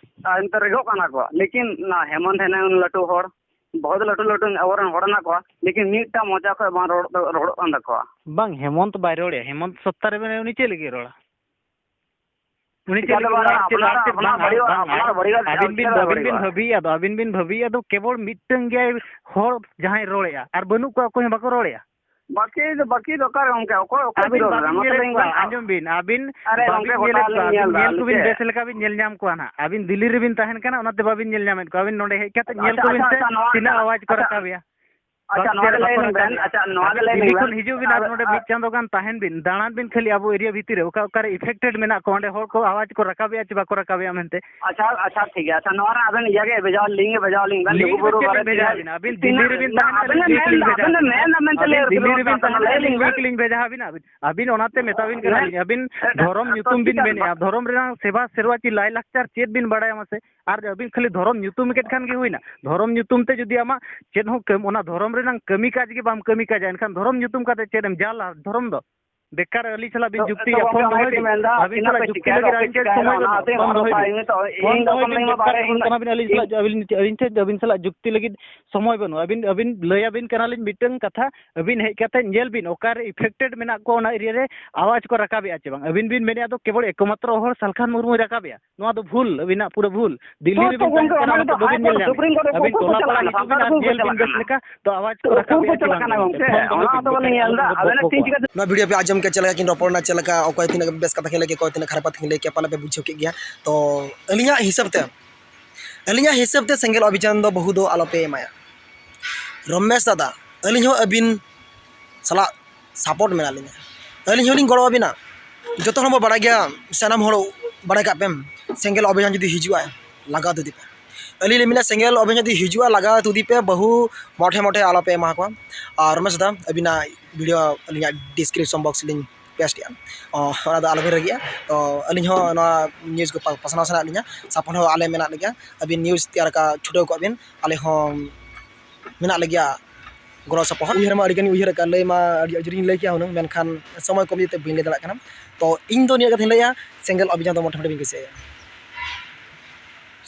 ᱟᱨ ᱱᱤᱛᱚᱜ ᱨᱮᱡᱚᱜ ᱠᱟᱱᱟ ᱠᱚ, ᱞᱮᱠᱤᱱ ᱱᱟ ᱦᱮᱢᱚᱱᱛ ᱦᱮᱱᱟᱭ, ᱩᱱᱤ ᱞᱟᱹᱴᱩ ᱦᱚᱲ, ᱵᱚᱦᱩᱛ ᱞᱟᱹᱴᱩ ᱞᱟᱹᱴᱩ ᱟᱵᱚᱨᱮᱱ ᱦᱚᱲ ᱦᱮᱱᱟᱜ ᱠᱚᱣᱟ, ᱞᱮᱠᱤᱱ ᱢᱤᱫᱴᱟᱝ ᱢᱚᱪᱟ ᱠᱷᱚᱱ ᱵᱟᱝ ᱨᱚᱲ, ᱨᱚᱲᱚᱜ ᱠᱟᱱ ᱛᱟᱠᱚᱣᱟ᱾ ᱵᱟᱝ, ᱦᱮᱢᱚᱱᱛ ᱵᱟᱭ ᱨᱚᱲᱮᱫᱼᱟ, ᱦᱮᱢᱚᱱᱛ ᱥᱚᱛᱛᱟ ᱨᱮ ᱢᱮᱱᱟᱭᱟ, ᱩᱱᱤ ᱪᱮᱫ ᱞᱟᱹᱜᱤᱫ ᱨᱚᱲᱟ? ᱩᱱᱤ ᱪᱮᱫ ᱞᱮᱠᱟ ᱟᱯᱱᱟᱨ, ᱟᱯᱱᱟᱨ ᱵᱟᱹᱲᱤᱡ, ᱟᱯᱱᱟᱨ ᱵᱟᱹᱲᱤᱡ ᱟᱹᱵᱤᱱ ᱵᱤᱱ, ᱟᱹᱵᱤᱱ ᱵᱤᱱ ᱵᱷᱟᱹᱵᱤᱭᱮᱫᱼᱟ, ᱟᱫᱚ ᱟᱹᱵᱤᱱ ᱵᱤᱱ ᱵᱷᱟᱹᱵᱤᱭᱮᱫᱼᱟ, ᱟᱫᱚ ᱠᱮᱵᱚᱞ ᱢᱤᱫᱴᱟᱝ ᱜᱮ ᱦᱚᱲ ᱡᱟᱦᱟᱸᱭ ᱨᱚᱲᱮᱫᱼᱟ, ᱟᱨ ᱵᱟᱹᱱᱩᱜ ᱠᱚᱣᱟ, ᱚᱠᱚᱭ ᱦᱚᱸ ᱵᱟᱠᱚ ᱨᱚᱲᱮᱫᱼᱟ᱾ ᱵᱟᱹᱠᱤ ᱫᱚ, ᱵᱟᱹᱠᱤ ᱫᱚ ᱚᱠᱟᱨᱮ ᱜᱚᱢᱠᱮ? ᱚᱠᱚᱭ, ᱚᱠᱚᱭ ᱟᱹᱵᱤᱱ ᱵᱤᱨᱳᱫᱷ ᱨᱮ? ᱵᱟᱹᱵᱤᱱ ᱢᱟᱥᱮ ᱧᱮᱞᱮᱫ ᱞᱟᱹᱭ ᱠᱚᱣᱟ, ᱵᱮᱱ᱾ ᱟᱸᱡᱚᱢ ᱵᱤᱱ, ᱟᱹᱵᱤᱱ ᱟᱨᱮ ᱵᱟᱹᱵᱤᱱ ᱜᱚᱢᱠᱮ, ᱜᱚᱴᱟ ᱧᱮᱞᱮᱫ ᱞᱤᱧ ᱠᱚᱣᱟ, ᱧᱮᱞ ᱟᱹᱵᱤᱱ ᱮᱫᱟ, ᱧᱮᱞ ᱟᱹᱞᱤᱧ ᱠᱚᱵᱤᱱ ᱪᱮ? ᱵᱮᱥ ᱞᱮᱠᱟ ᱵᱤᱱ ᱧᱮᱞ ᱧᱟᱢ ᱠᱚᱣᱟ ᱱᱟᱦᱟᱜ᱾ ᱟᱹᱵᱤᱱ ᱫᱤᱞᱞᱤ ᱨᱮᱵᱤᱱ ᱛᱟᱦᱮᱱ ᱠᱟᱱᱟ, ᱚᱱᱟᱛᱮ ᱵᱟᱵᱤᱱ ᱧᱮᱞ ᱧᱟᱢᱮᱫ ᱠᱚᱣᱟ᱾ ᱟᱹᱵᱤᱱ ᱱᱚᱰᱮ ᱦᱮᱡ ᱠᱟᱛᱮ ᱟᱪᱪᱷᱟ, ᱧᱮᱞ ᱟᱪᱪᱷᱟ, ᱠᱚᱵᱤᱱ ᱥᱮ, ᱟᱪᱪᱷᱟ, ᱱᱚᱣᱟ, ᱛᱤᱱᱟᱹᱜ ᱟᱪᱪᱷᱟ, ᱟᱣᱟᱡᱽ ᱠᱚ ᱟᱪᱪᱷᱟ, ᱨᱟᱠᱟᱵᱮᱜᱼᱟ᱾ ᱟᱪᱪᱷᱟ, ᱵᱟᱝ ᱱᱚᱣᱟ ᱪᱮᱫ ᱜᱮ ᱞᱟᱹᱭ ᱵᱟᱠᱚ ᱞᱤᱧ ᱵᱮᱱ, ᱨᱟᱠᱟᱵᱮᱜᱼᱟ᱾ ᱟᱪᱪᱷᱟ, ᱱᱚᱣᱟ ᱜᱮ ᱟᱹᱵᱤᱱ ᱞᱟᱹᱭ ᱫᱤᱞᱞᱤ ᱞᱤᱧ ᱠᱷᱚᱱ ᱵᱮᱱ᱾ ᱦᱤᱡᱩᱜ ᱵᱤᱱ ᱟᱨ ᱟᱨ ᱱᱚᱰᱮ ᱢᱤᱫ ᱪᱟᱸᱫᱳ ᱜᱟᱱ ᱛᱟᱦᱮᱱ ᱵᱤᱱ, ᱫᱟᱬᱟᱱ ᱵᱤᱱ ᱠᱷᱟᱹᱞᱤ ᱟᱵᱚ area ᱵᱷᱤᱛᱤᱨ ᱨᱮ, ᱚᱠᱟ ᱚᱠᱟᱨᱮ affected ᱢᱮᱱᱟᱜ ᱠᱚᱣᱟ, ᱚᱸᱰᱮ ᱦᱚᱲ ᱠᱚ ᱟᱣᱟᱡᱽ ᱠᱚ ᱨᱟᱠᱟᱵᱮᱜᱼᱟ ᱪᱮ ᱵᱟᱠᱚ ᱨᱟᱠᱟᱵᱮᱜᱼᱟ ᱢᱮᱱᱛᱮ᱾ ᱟᱪᱪᱷᱟ, ᱟᱪᱪᱷᱟ, ᱴᱷᱤᱠ ᱜᱮᱭᱟ᱾ ᱟᱪᱪᱷᱟ, ᱱᱚᱣᱟ ᱨᱮ ᱟᱵᱮᱱ ᱤᱭᱟᱹ ᱜᱮ ᱵᱷᱮᱡᱟ ᱞᱤᱧ ᱜᱮ ᱵᱷᱮᱡᱟ ᱞᱤᱧ ᱵᱮᱱ, ᱞᱤᱝᱠ ᱫᱚ ᱞᱩᱜᱩᱵᱩᱨᱩ ᱪᱮᱫ ᱵᱟᱨᱮ ᱞᱤᱧ ᱵᱷᱮᱡᱟ ᱛᱤᱱᱟᱹᱜ ᱟᱵᱤᱱᱟ? ᱟᱹᱵᱤᱱ ᱛᱤᱱᱟᱹᱜ ᱫᱤᱞᱞᱤ ᱨᱮᱵᱤᱱ ᱞᱤᱝᱠ ᱛᱟᱦᱮᱱᱟ, ᱟᱵᱮᱱ ᱞᱤᱝᱠ ᱞᱤᱧ ᱵᱮᱱ, ᱵᱷᱮᱡᱟ ᱟᱵᱮᱱ ᱟᱵᱤᱱᱟ᱾ ᱵᱮᱱ ᱢᱮᱱ ᱟᱵᱮᱱ ᱟᱹᱵᱤᱱ ᱛᱟᱦᱞᱮ ᱫᱤᱞᱞᱤ ᱨᱮᱵᱤᱱ ᱛᱟᱦᱮᱱᱟ, ᱞᱤᱝᱠ ᱵᱮᱱ᱾ ᱟᱹᱵᱤᱱ ᱚᱱᱟᱛᱮ ᱢᱮᱛᱟᱵᱤᱱ ᱠᱟᱱᱟᱞᱤᱧ, ᱟᱹᱵᱤᱱ ᱦᱮᱸ, ᱫᱷᱚᱨᱚᱢ ᱦᱮᱸ, ᱧᱩᱛᱩᱢ ᱵᱤᱱ ᱴᱷᱤᱠ ᱜᱮᱭᱟ᱾ ᱢᱮᱱᱮᱫᱼᱟ, ᱫᱷᱚᱨᱚᱢ ᱨᱮᱱᱟᱜ ᱥᱮᱵᱟ ᱥᱮᱨᱣᱟ ᱪᱮ ᱞᱟᱭᱼᱞᱟᱠᱪᱟᱨ ᱪᱮᱫ ᱵᱤᱱ ᱵᱟᱲᱟᱭᱟ ᱢᱟᱥᱮ? ᱟᱨ ᱟᱹᱵᱤᱱ ᱠᱷᱟᱹᱞᱤ ᱫᱷᱚᱨᱚᱢ ᱧᱩᱛᱩᱢ ᱠᱮᱫ ᱠᱷᱟᱱ ᱜᱮ ᱦᱩᱭᱱᱟ᱾ ᱫᱷᱚᱨᱚᱢ ᱧᱩᱛᱩᱢ ᱛᱮ ᱡᱩᱫᱤ ᱟᱢᱟᱜ ᱪᱮᱫ ᱦᱚᱸ ᱠᱟᱹᱢ-, ᱚᱱᱟ ᱫᱷᱚᱨᱚᱢ ᱨᱮᱱᱟᱜ ᱠᱟᱹᱢᱤ ᱠᱟᱡᱽ ᱜᱮ ᱵᱟᱢ ᱠᱟᱹᱢᱤ ᱠᱟᱡᱟ, ᱮᱱᱠᱷᱟᱱ ᱫᱷᱚᱨᱚᱢ ᱧᱩᱛᱩᱢ ᱠᱟᱛᱮ ᱪᱮᱫ ᱮᱢ ᱡᱟᱞᱟ ᱫᱷᱚᱨᱚᱢ ᱫᱚ? ᱵᱮᱠᱟᱨ ᱟᱹᱞᱤᱧ ᱥᱟᱞᱟᱜ ᱵᱤᱱ ᱛᱚ, ᱡᱩᱠᱛᱤ ᱛᱚ ᱜᱚᱢᱠᱮ, ᱡᱟᱯᱚᱱ ᱚᱱᱟ ᱫᱚᱦᱚᱭ ᱜᱮᱞᱤᱧ ᱵᱤᱱ, ᱢᱮᱱᱫᱟ, ᱟᱹᱵᱤᱱ ᱛᱤᱱᱟᱹᱜ ᱥᱟᱞᱟᱜ ᱯᱮ ᱡᱩᱠᱛᱤ ᱪᱤᱠᱟᱹᱭᱮᱫᱟ, ᱞᱟᱹᱜᱤᱫ ᱟᱹᱞᱤᱧ ᱚᱱᱠᱟ ᱴᱷᱮᱱ ᱪᱤᱠᱟᱹᱭᱮᱫᱟ, ᱥᱚᱢᱚᱭ ᱚᱱᱟ ᱵᱟᱹᱱᱩᱜᱼᱟ᱾ ᱟᱹᱛᱩ ᱯᱷᱳᱱ ᱦᱚᱲ ᱫᱚᱦᱚᱭ ᱠᱚ ᱵᱤᱱ, ᱟᱹᱭᱩᱨ ᱯᱷᱳᱱ ᱛᱚ, ᱫᱚᱦᱚᱭ ᱤᱧ ᱵᱤᱱ, ᱫᱚ ᱵᱮᱠᱟᱨ ᱠᱟᱹᱢᱤ ᱠᱟᱱᱟ ᱵᱤᱱ, ᱟᱹᱞᱤᱧ ᱥᱟᱞᱟᱜ, ᱟᱹᱞᱤᱧ, ᱟᱹᱞᱤᱧ ᱴᱷᱮᱱ ᱟᱹᱵᱤᱱ ᱥᱟᱞᱟᱜ ᱡᱩᱠᱛᱤ ᱞᱟᱹᱜᱤᱫ ᱥᱚᱢᱚᱭ ᱵᱟᱹᱱᱩᱜᱼᱟ᱾ ᱟᱹᱵᱤᱱ, ᱟᱹᱵᱤᱱ ᱞᱟᱹᱭ ᱟᱹᱵᱤᱱ ᱠᱟᱱᱟᱞᱤᱧ ᱢᱤᱫᱴᱟᱝ ᱠᱟᱛᱷᱟ, ᱟᱹᱵᱤᱱ ᱦᱮᱡ ᱠᱟᱛᱮ ᱧᱮᱞ ᱵᱤᱱ ᱚᱠᱟᱨᱮ affected ᱢᱮᱱᱟᱜ ᱠᱚᱣᱟ, ᱚᱱᱟ area ᱨᱮ ᱟᱣᱟᱡᱽ ᱠᱚ ᱨᱟᱠᱟᱵᱮᱜᱼᱟ ᱪᱮ ᱵᱟᱝ᱾ ᱟᱹᱵᱤᱱ ᱵᱤᱱ ᱢᱮᱱᱮᱫᱼᱟ ᱫᱚ ᱠᱮᱵᱚᱞ ᱮᱠᱢᱟᱛᱨᱚ ᱦᱚᱲ ᱥᱟᱞᱠᱷᱟᱱ ᱢᱩᱨᱢᱩᱭ ᱨᱟᱠᱟᱵᱮᱜᱼᱟ᱾ ᱱᱚᱣᱟ ᱫᱚ ᱵᱷᱩᱞ, ᱟᱹᱵᱤᱱᱟᱜ ᱯᱩᱨᱟᱹ ᱵᱷᱩᱞ᱾ ᱫᱤᱞᱞᱤ ᱛᱚ, ᱨᱮᱵᱤᱱ ᱛᱚ ᱛᱟᱦᱮᱱ ᱜᱚᱢᱠᱮ, ᱠᱟᱱᱟ, ᱚᱱᱟ ᱚᱱᱟ ᱜᱮᱛᱚ ᱫᱚ ᱵᱟᱹᱵᱤᱱ ᱦᱟᱭᱠᱳᱨᱴ, ᱧᱮᱞ ᱧᱟᱢᱟ᱾ ᱥᱩᱯᱨᱤᱢ ᱠᱳᱨᱴ ᱨᱮ ᱟᱵᱚ ᱠᱚ ᱦᱤᱡᱩᱜ ᱵᱤᱱ ᱪᱟᱞᱟᱜ ᱟᱨ ᱠᱟᱱᱟ, ᱧᱮᱞ ᱥᱟᱱᱛᱟᱲ ᱵᱤᱱ ᱠᱚ ᱵᱮᱥ ᱪᱟᱞᱟᱜ ᱞᱮᱠᱟ, ᱛᱚ ᱟᱣᱟᱡᱽ ᱠᱚ ᱨᱟᱠᱟᱵ ᱮᱫᱟ ᱪᱮ ᱵᱟᱝ? ᱠᱟᱱᱟ ᱜᱚᱢᱠᱮ, ᱯᱷᱳᱱ ᱫᱚᱦᱚᱭ ᱚᱱᱟ ᱵᱤᱱ, ᱛᱚ ᱵᱟᱹᱞᱤᱧ ᱧᱮᱞ ᱮᱫᱟ᱾ ᱟᱵᱮᱱ ᱴᱷᱤᱠ ᱪᱤᱠᱟᱹ ᱱᱚᱣᱟ ᱵᱷᱤᱰᱤᱭᱳ ᱯᱮ ᱟᱸᱡᱚᱢ ᱠᱮᱫ ᱪᱮᱫ ᱞᱮᱠᱟ ᱠᱤᱱ ᱨᱚᱯᱚᱲ ᱮᱱᱟ, ᱪᱮᱫ ᱞᱮᱠᱟ ᱚᱠᱚᱭ ᱛᱤᱱᱟᱹᱜ ᱵᱮᱥ ᱠᱟᱛᱷᱟ ᱠᱤᱱ ᱞᱟᱹᱭ ᱠᱮᱫᱟ, ᱚᱠᱚᱭ ᱛᱤᱱᱟᱹᱜ ᱠᱷᱟᱨᱟᱯ ᱠᱟᱛᱷᱟ ᱠᱤᱱ ᱞᱟᱹᱭ ᱠᱮᱫᱟ, ᱯᱟᱞᱮ ᱯᱮ ᱵᱩᱡᱷᱟᱹᱣ ᱠᱮᱫ ᱜᱮᱭᱟ᱾ ᱛᱚ ᱟᱹᱞᱤᱧᱟᱜ ᱦᱤᱥᱟᱹᱵ ᱛᱮ, ᱟᱹᱞᱤᱧᱟᱜ ᱦᱤᱥᱟᱹᱵ ᱛᱮ ᱥᱮᱸᱜᱮᱞ ᱚᱵᱷᱤᱡᱟᱱ ᱫᱚ ᱵᱟᱹᱦᱩ ᱫᱚ ᱟᱞᱚᱯᱮ ᱮᱢᱟᱭᱟ᱾ ᱨᱚᱢᱮᱥ ᱫᱟᱫᱟ, ᱟᱹᱞᱤᱧ ᱦᱚᱸ ᱟᱹᱵᱤᱱ ᱥᱟᱞᱟᱜ support ᱢᱮᱱᱟᱜ ᱞᱤᱧᱟ᱾ ᱟᱹᱞᱤᱧ ᱦᱚᱸᱞᱤᱧ ᱜᱚᱲᱚ ᱟᱵᱤᱱᱟ᱾ ᱡᱚᱛᱚ ᱦᱚᱲ ᱵᱚ ᱵᱟᱲᱟᱭ ᱜᱮᱭᱟ, ᱥᱟᱱᱟᱢ ᱦᱚᱲ ᱵᱟᱲᱟᱭ ᱠᱟᱜ ᱯᱮ, ᱥᱮᱸᱜᱮᱞ ᱚᱵᱷᱤᱡᱟᱱ ᱡᱩᱫᱤ ᱦᱤᱡᱩᱜᱼᱟ, ᱞᱟᱜᱟᱣ ᱤᱫᱤ ᱯᱮ᱾ ᱟᱹᱞᱤᱧ ᱞᱤᱧ ᱢᱮᱱᱟ, ᱥᱮᱸᱜᱮᱞ ᱚᱵᱷᱤᱡᱟᱱ ᱡᱩᱫᱤ ᱦᱤᱡᱩᱜᱼᱟ, ᱞᱟᱜᱟᱣ ᱤᱫᱤ ᱯᱮ, ᱵᱟᱹᱦᱩ ᱢᱚᱴᱷᱮ ᱢᱚᱴᱷᱮ ᱟᱞᱚᱯᱮ ᱮᱢᱟ ᱠᱚᱣᱟ᱾ ᱟᱨ ᱨᱚᱢᱮᱥ ᱫᱟ, ᱟᱹᱵᱤᱱᱟᱜ ᱵᱷᱤᱰᱤᱭᱳ ᱟᱹᱞᱤᱧᱟᱜ description box ᱞᱤᱧ paste ᱮᱜᱼᱟ, ᱚ, ᱚᱱᱟ ᱫᱚ ᱟᱞᱚᱵᱤᱱ ᱨᱟᱹᱜᱤᱜᱼᱟ᱾ ᱛᱚ ᱟᱹᱞᱤᱧ ᱦᱚᱸ ᱱᱚᱣᱟ news ᱠᱚ ᱯᱟ-, ᱯᱟᱥᱱᱟᱣ ᱥᱟᱱᱟᱭᱮᱫ ᱞᱤᱧᱟ, support ᱦᱚᱸ ᱟᱞᱮ ᱢᱮᱱᱟᱜ ᱞᱮᱜᱮᱭᱟ᱾ ᱟᱹᱵᱤᱱ news ᱛᱮᱭᱟᱨ ᱟᱠᱟᱫ ᱪᱷᱩᱴᱟᱹᱣ ᱠᱚᱜ ᱵᱤᱱ, ᱟᱞᱮ ᱦᱚᱸ ᱢᱮᱱᱟᱜ ᱞᱮᱜᱮᱭᱟ ᱜᱚᱲᱚ ᱥᱚᱯᱚᱦᱚᱫ᱾ ᱩᱭᱦᱟᱹᱨ ᱢᱟ ᱟᱹᱰᱤ ᱜᱟᱱᱤᱧ ᱩᱭᱦᱟᱹᱨ ᱟᱠᱟᱫ, ᱞᱟᱹᱭ ᱢᱟ ᱟᱹᱰᱤ ᱡᱳᱨᱤᱧ ᱞᱟᱹᱭ ᱠᱮᱭᱟ ᱦᱩᱱᱟᱹᱝ, ᱢᱮᱱᱠᱷᱟᱱ ᱥᱚᱢᱚᱭ ᱠᱚᱢ ᱤᱫᱤᱛᱮ ᱵᱟᱹᱧ ᱞᱟᱹᱭ ᱫᱟᱲᱮᱭᱟᱜ ᱠᱟᱱᱟ᱾ ᱛᱚ ᱤᱧ ᱫᱚ ᱱᱤᱭᱟᱹ ᱠᱟᱛᱷᱟᱧ ᱞᱟᱹᱭᱟ, ᱥᱮᱸᱜᱮᱞ ᱚᱵᱷᱤᱡᱟᱱ ᱫᱚ ᱢᱚᱴᱷᱮ ᱢᱚᱴᱷᱮ ᱵᱟᱹᱧ ᱠᱩᱥᱤᱭᱟᱭᱟ᱾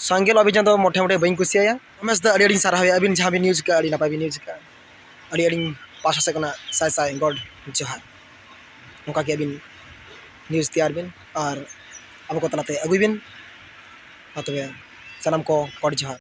ᱥᱮᱸᱜᱮᱞ ᱚᱵᱷᱤᱡᱟᱱ ᱫᱚ ᱢᱚᱴᱷᱮ ᱢᱚᱴᱷᱮ ᱵᱟᱹᱧ ᱠᱩᱥᱤᱭᱟᱭᱟ᱾ ᱨᱚᱢᱮᱥ ᱫᱟ, ᱟᱹᱰᱤ ᱟᱹᱰᱤᱧ ᱥᱟᱨᱦᱟᱣᱮᱭᱟ, ᱟᱹᱵᱤᱱ ᱡᱟᱦᱟᱸ ᱵᱤᱱ news ᱠᱟᱜᱼᱟ, ᱟᱹᱰᱤ ᱱᱟᱯᱟᱭ ᱵᱤᱱ news ᱠᱟᱜᱼᱟ᱾ ᱟᱹᱰᱤ ᱟᱹᱰᱤᱧ ᱯᱟᱦᱴᱟ ᱥᱮᱫ ᱠᱷᱚᱱᱟᱜ ᱥᱟᱭ ᱥᱟᱭ ᱜᱚᱰ ᱡᱚᱦᱟᱨ᱾ ᱱᱚᱝᱠᱟ ᱜᱮ ᱟᱹᱵᱤᱱ news ᱛᱮᱭᱟᱨ ᱵᱤᱱ, ᱟᱨ ᱟᱵᱚ ᱠᱚ ᱛᱟᱞᱟᱛᱮ ᱟᱹᱜᱩᱭ ᱵᱤᱱ᱾ ᱢᱟ ᱛᱚᱵᱮ ᱥᱟᱱᱟᱢ ᱠᱚ ᱜᱚᱰ ᱡᱚᱦᱟᱨ᱾